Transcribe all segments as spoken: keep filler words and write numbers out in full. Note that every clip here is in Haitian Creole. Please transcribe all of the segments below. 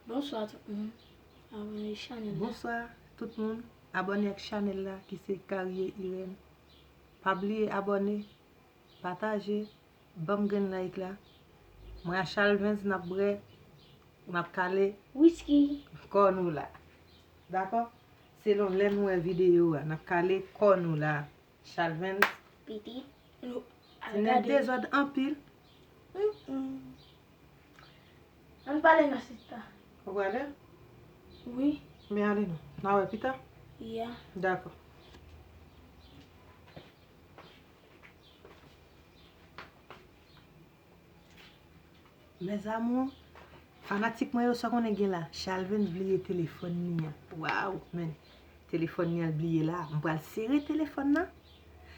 Bonswa tout moun. Abòne chanèl la. Bonswa tout moun. Abòne ak chanèl la ki se Carrière Irène. Pa bliye abòne, pataje, banm grenn like la. Mwen a Chalvens n ap bwè, n ap kale Whisky. Kò nou la. Dakò? Selon lè nou wè videyo a, n ap kale kò nou la. Chalvens, Pitit. Nou al se nèg gade. Dezòd anpil. Mm-mm. Ann pale non sista. Ou prale? Wi. Men ale non. N a wè pita? Ya. Dakò. Mes amours, fanatik mwen yo, sa konnen gen la? Chalvens bliye telefòn ni an. Waw, men. Telefòn ni an l bliye la. M pral sere telefòn nan.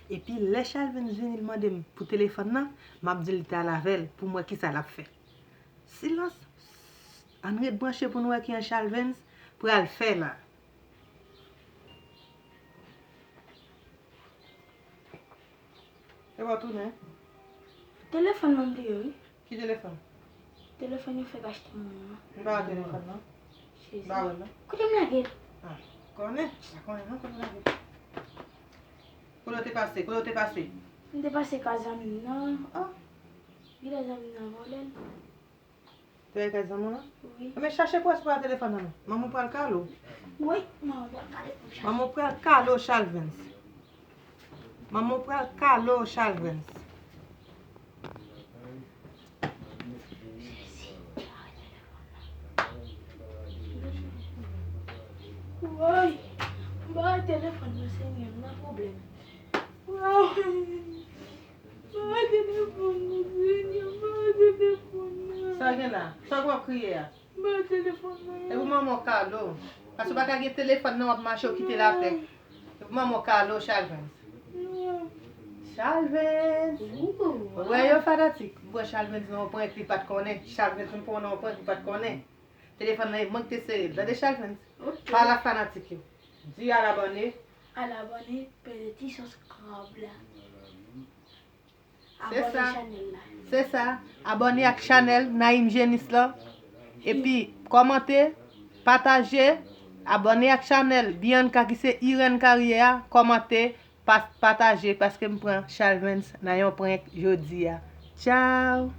Epi lè Chalvens vini l mande m pou telefòn nan, m ap di l li t al avè l pou m wè kisa l ap fè. Silans. Ann ret branche pou n wè ki an Chalvens pral fè la. E pa tounen. Telefòn mwen bliye wi. Ki telefòn? Telefòn yo fèk achte moun nan. M pa wè telefòn nan. Jezi. M pa wè l non. Kote m lage l? Ah, konnen. Pa konnen non kote m lage l. Kote w te pase? Kote w te pase? M te pase kay zanmi m nan. Oh. Gide zanmi m nan vòlè l. Te wè kay zanmi w lan? Wi. Men chache pwès pou a telefòn nan non. Manman w pral kale w. Wi, manman pral kale pou chache. Manman w pral kale w Chalvens. Manman w pral kale w Chalvens. Woy, m pa wè telefòn nan Senyè, m nan pwoblèm. Woy, m pa wè telefòn nan Senyè, m pa wè telefòn nan. Sa gen la? Sa w ap kriye a? M pa wè telefòn nan. E pou manman w kale w. Paske w pa ka gen telefòn nan w ap mache w kite l atè. E pou manman w kale w Chalvens. Non. Chalvens! Ooh. Ou wè yo fanatik? M pran Chalvens nan yon prank li pa t konnen. Chalvens m pran nan yon prank li pa t konnen. Telefòn nan e mwen ki te sere l. Tande Chalvens. Ok. Pale ak fanatik yo. Di al abòne. Al abòne, peze ti subscribe la. Se Abòne sa. Chanèl la. Se sa. Abòne ak chanèl Naïm Genis la. Epi kòmante, pataje, abòne ak chanèl Bianca ki se Irène Carrière a, kòmante, pa- pataje paske m pran Chalvens nan yon prank jodi a. Tchao!